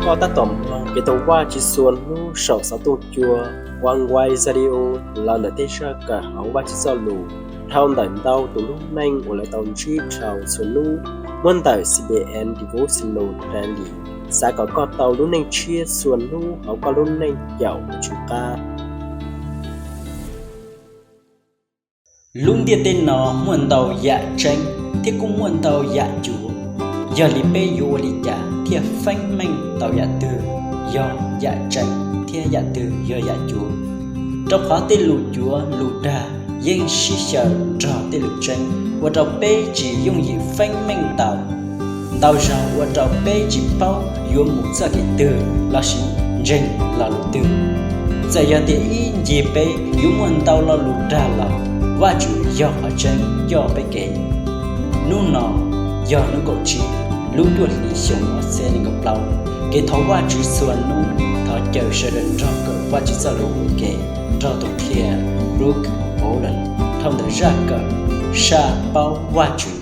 Koj tab tom mloog kev thov Vajtswv txhua hnub saum xov tooj cua Oneway Radio los ntawm tej zaj kawm hauv Vajtswv Txojlus dhau ntawm ntau tus lub neej uas lawv tau ntsib dhau txhua hnub, muab ntawm C B N Devotional Daily. Xav kom koj tau lub neej tshiab txhua hnub hauv koj lub neej caum tus Tswv qab. Lub ntiaj teb no muaj ntau yam tseeb thiab kuj muaj ntau yam cuav. Yog li peb yuav ua li cas thiaj feeb meej tau yam twg yog yam tseeb thiab yam twg yog yam cuav? Rau qhov tej lus cuav lus dag yeej sib xyaw nrog tej lus tseeb, ua rau peb tsis yooj yim feeb meej tau. Ntau zaug ua rau peb tsis paub yuav mus txoj kev twg lossis ntseeg lo lus twg. Txawm yog tias ib ncig peb yuav muaj ntau lo lus dag los, Vajtswv yog qhov tseeb coj peb kev. Hnub no yog hnub kaum tsib lub cuaj hli xyoo ob txhiab nees nkaum plaub. Kev thov Vajtswv txhua hnub, thov caw sawv daws nrog kawm Vajtswv Txojlus ua ke nrog tus qhia Brooke Holland dhau ntawm zaj kawm Saj paub Vajtswv.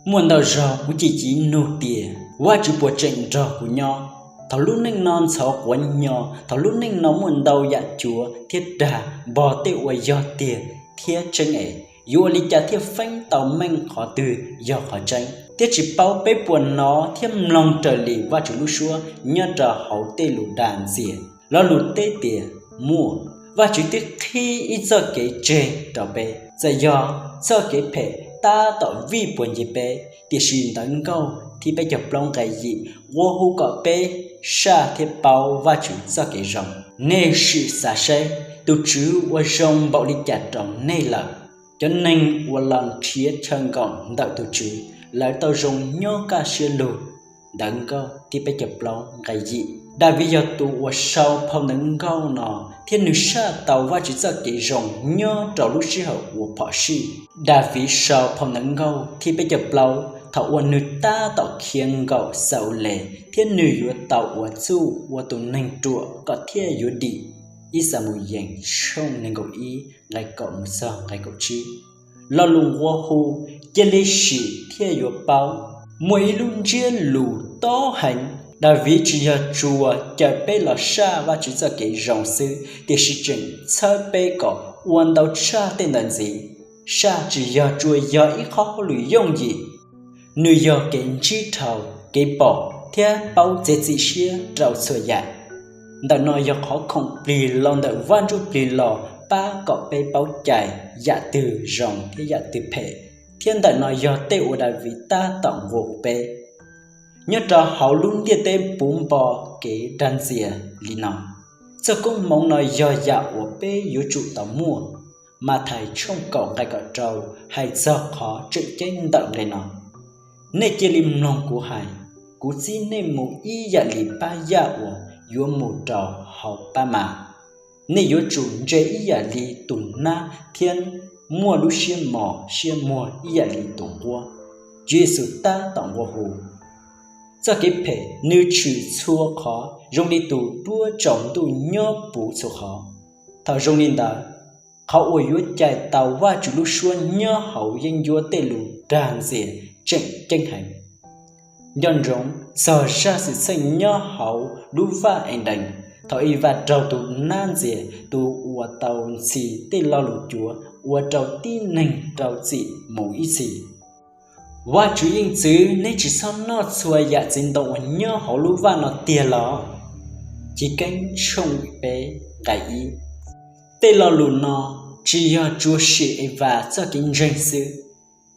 Muaj ntau zaug kuv cim civ nug tias, Vajtswv puas tseem nrog kuv nyob? Thaum lub neej no ntxhov quav nyo, thaum lub neej no muaj ntau yam cuav thiab dag npog tej uas yog tiag thiab tseeb es, yuav ua li cas thiaj feeb tau meej qhov twg yog qhov tseeb? Thiab tsis paub peb puas hnov thiab mloog raws li Vajtswv lub suab nyob rau hauv tej lus dag ntxias. Lo lus teb tias muaj. Vajtswv twb qhib ib txoj kev tseg rau peb. Txawm yog txoj kev phem tab tom vij puas ncig peb, tiam sis Ntawv Nkauj thib peb caug plaub nqe yim nqua hu kom peb saj thiab paub Vajtswv txoj kev zoo. Nej sim xav seb tus Tswv ua zoo npaum li cas rau nej lawm. Cov neeg uas los nrhiav chaw nkaum ntawm tus Tswv, lawv tau zoo nyob kaj siab lug. Ntawv Nkauj thib peb caug plaub nqe yim. Daviv yog tus uas sau phau Ntawv Nkauj no, thiab nws saj tau Vajtswv txoj kev zoo nyob rau lub sij hawm uas phom sij. Daviv sau phau Ntawv Nkauj thib peb caug plaub thaum uas nws tab tom khiav nkaum Xa-ules thiab nws yuav tau ua txuj ua tus neeg ruam kom thiaj yuav dim. Ib Xamuyees tshooj nees nkaum ib nqe kaum mus txog nqe kaum tsib. Lo lus nqua hu cia li sim thiaj yuav paub muaj ib lub ntsiab lus tob heev. Daviv tsis yog tsuas caw peb los saj Vajtswv txoj kev zoo xwb, tiam sis tseem txhawb peb kom ua ntau tshaj tej ntawd ntxiv. Saj tsis yog tsuas yog ib qhov hauj lwm yooj yim, nws yog kev ntsib dhau, kev pom thiab paub txiav txim siab rau txhua yam. Ntawm no yog qhov khoom plig los ntawm Vaj Ntsujplig los pab kom peb paub cais yam twg zoo thiab yam twg phem, thiab ntawm no yog tej uas Daviv tab tom nqua hu peb. Nyob rau hauv lub ntiaj teb puv npo kev dag ntxias li no, txoj koob hmoov no yog yam uas peb yuav tsum tau muaj. Mathais tshooj kaum nqe kaum rau hais txog qhov tseem ceeb ntawm nqe no: Nej cia li mloog kuv hais, kuv txib nej mus ib yam li pab yaj uas yuav mus rau hauv pab mas. Nej yuav tsum ntse ib yam li tus nab thiab muaj lub siab mos siab muag ib yam li tus nquab. Tswv Yexus tab tom nqua hu. Txoj kev phem nws tshwm txhua qhov zoo li tus duab tsaus ntuj nyob puv txhua qhov. Thaum zoo li ntawd, qhov uas yuav cais tau Vajtswv lub suab nyob hauv yeeb ncuab tej lus dag ntxias tseem ceeb heev. Nco ntsoov txog zaj xwm txheej nyob hauv lub vaj Edees, thaum Evas raug tus nab ntxias, tus uas tau ntxhi tej lo lus cuav ua rau tib neeg rau txim mus ib txhis. Vajtswv yeej txwv neb tsis txhob noj txhua yam txiv ntoo uas nyob hauv lub vaj no tiag los? Chivkeeb tshooj peb nqe ib. Tej lo lus no tsis yog tsuas sim Evas txoj kev ntseeg xwb,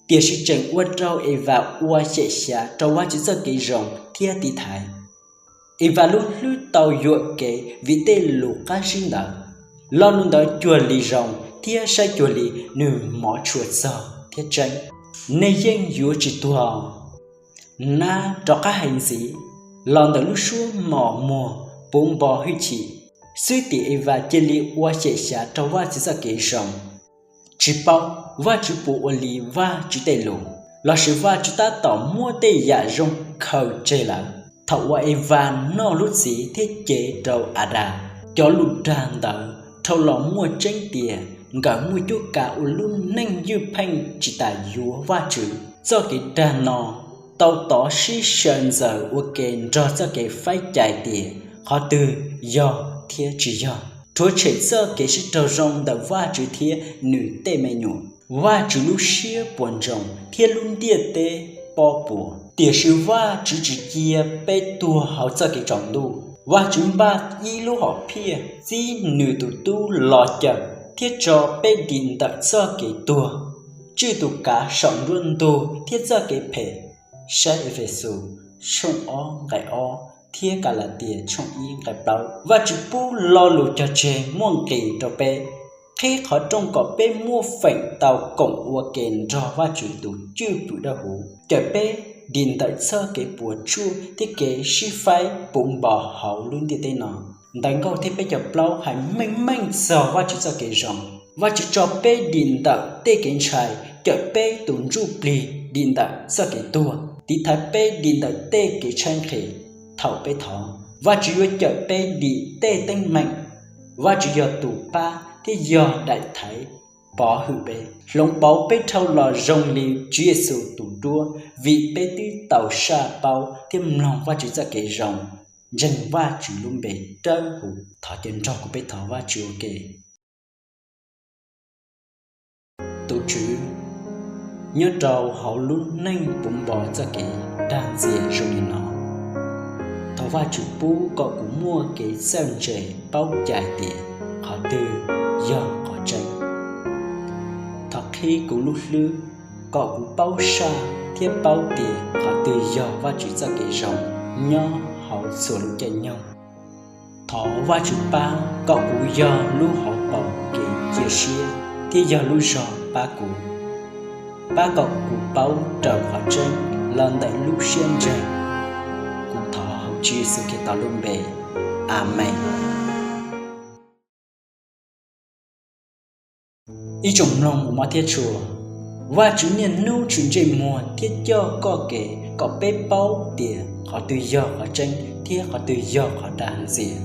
tiam sis tseem ua rau Evas ua xyem xyav rau Vajtswv txoj kev zoo thiab tiv thaiv. Evas lub hlwb tau yuam kev vim tej lus qab zib ntawd. Lo lus ntawd cuag li zoo thiab saib cuag li nws hmov tshua txog thiab tseeb: Nej yeej yuav tsis tuag. Nab rov qab hais ntxiv los ntawm lub suab mos muag puv npo hwj chim, xwb tim Evas cia li ua xyem xyav rau Vajtswv txoj kev zoo. Tsis paub Vajtswv puas ua li Vajtswv tej lus, lossis Vajtswv tab tom muab tej yam zoo khaws tseg lawm. Thaum uas Evas noj lub txiv thiab cev rau Adas, cov lus dag ntawd dhau los muaj tseeb tias nkawd muaj cuab kav ua lub neej ywj pheej tsis tas yuav Vajtswv. Txoj kev dag no tau tov sib xyaw ntxaws ua ke nrog txoj kev faib cais tias qhov twg yog thiab tsis yog, rhuav tshem txoj kev sib raug zoo ntawm Vajtswv thiab Nws tej me nyuam. Vajtswv lub siab puas ntsoov thiab lub ntiaj teb pob puas, tiam sis Vajtswv tsis cia peb tuag hauv txoj kev tsaus ntuj. Vajtswv npaj ib lub hom phiaj, txib Nws tus Tub los cawm thiab tso peb dim ntawm txoj kev tuag, tswj tus kav saum nruab ntug thiab txoj kev phem saib Efexus tshooj ob nqai ob thiab Kalatias tshooj ib nqai plaub. Vajtswv pub lo lus cog tseg muaj nqis rau peb, qhib qhov rooj kom peb muaj feem tau koom ua ke nrog Vajtswv tus cwj pwm dawb huv, cawm peb dim ntawm txoj kev puas tsuaj thiab kev sib faib puv npo hauv lub ntiaj teb no. Ntawv Nkauj thiab peb caug plaub hais meej meej txog Vajtswv txoj kev zoo. Vajtswv tso peb dim ntawm tej kev ntshai, cawm peb tus ntsuj plig dim ntawm txoj kev tuag, tiv thaiv peb dim ntawm tej kev tshaib nqhis. Thaum peb thov, Vajtswv yuav cawm peb dim tej teeb meem. Vajtswv yog tus pab thiab yog daim thaiv pov hwm peb, hloov pauv peb dhau los zoo li Tswv Yexus tus duab, vim peb twb tau saj paub thiab mloog Vajtswv txoj kev zoo. Ntseeg Vajtswv lub npe dawb huv. Thov caw nrog kuv peb thov Vajtswv ua ke. Tus Tswv, nyob rau hauv lub neej puv npo txoj kev dag ntxias zoo li no, thov Vajtswv pub kom kuv muaj kev txawj ntse paub cais tias qhov twg yog qhov tseeb. Thov qhib kuv lub hlwb kom kuv paub saj thiab paub tias qhov twg yog Vajtswv txoj kev zoo nyob hauv txhua lub caij nyoog. Thov Vajtswv pab kom kuv yog lub hauv paus kev cia siab thiab yog lub zog pab kuv, pab kom kuv paub raws qhov tseeb los ntawm lub siab ntseeg. Kuv thov hauv Tswv Yexus Khetos lub npe, Amees. Ib tsoom mloog uas mob thiab tshua, Vajtswv niaj hnub tshwm ntsej muag thiab coj koj kev kom peb paub tias qhov twg yog qhov tseeb thiab qhov twg yog qhov dag ntxias.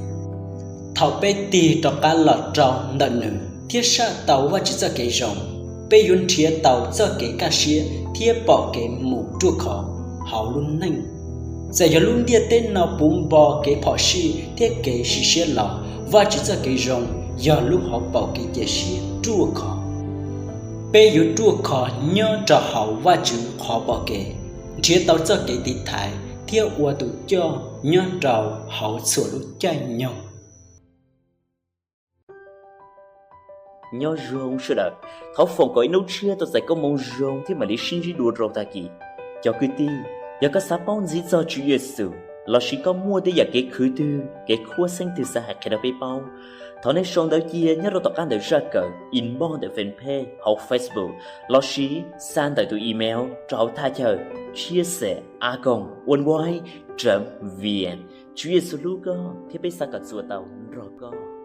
Thaum peb tig rov qab los rau ntawm Nws thiab saj tau Vajtswv txoj kev zoo, peb yuav nrhiav tau txoj kev kaj siab thiab pom kev mus ruaj khov hauv lub neej. Txawm yog lub ntiaj teb no puv npo kev phom sij thiab kev sim siab los, Vajtswv txoj kev zoo yog lub hauv paus kev cia siab ruaj khov. Peb yuav ruaj khov nyob rau hauv Vajtswv qhov pom kev, nrhiav tau txoj kev tiv thaiv thiab ua tus coj nyob rau hauv txhua lub caij nyoog. Nyob zoo sawv daws, thov foom kom ib hnub tshiab tau txais koob hmoov zoo thiab mam li sib ntsib dua rau tag kis. Cov kwv tij, yog koj xav paub ntxiv txog Tswv Yexus lossis koj muaj tej yam kev khwv twg, kev khuab xeeb twg xav hais qhia rau peb paub, thov nej sau ntawv cia nyob rau tom qab ntawm zaj kawm, inbox ntawm fanpage hauv Facebook lossis xa ntawm tus email rau hauv thaj chaw chia sẻ a còng oneway chấm vn. Tswv Yexus hlub koj thiab peb xav kom txuas tau nrog koj.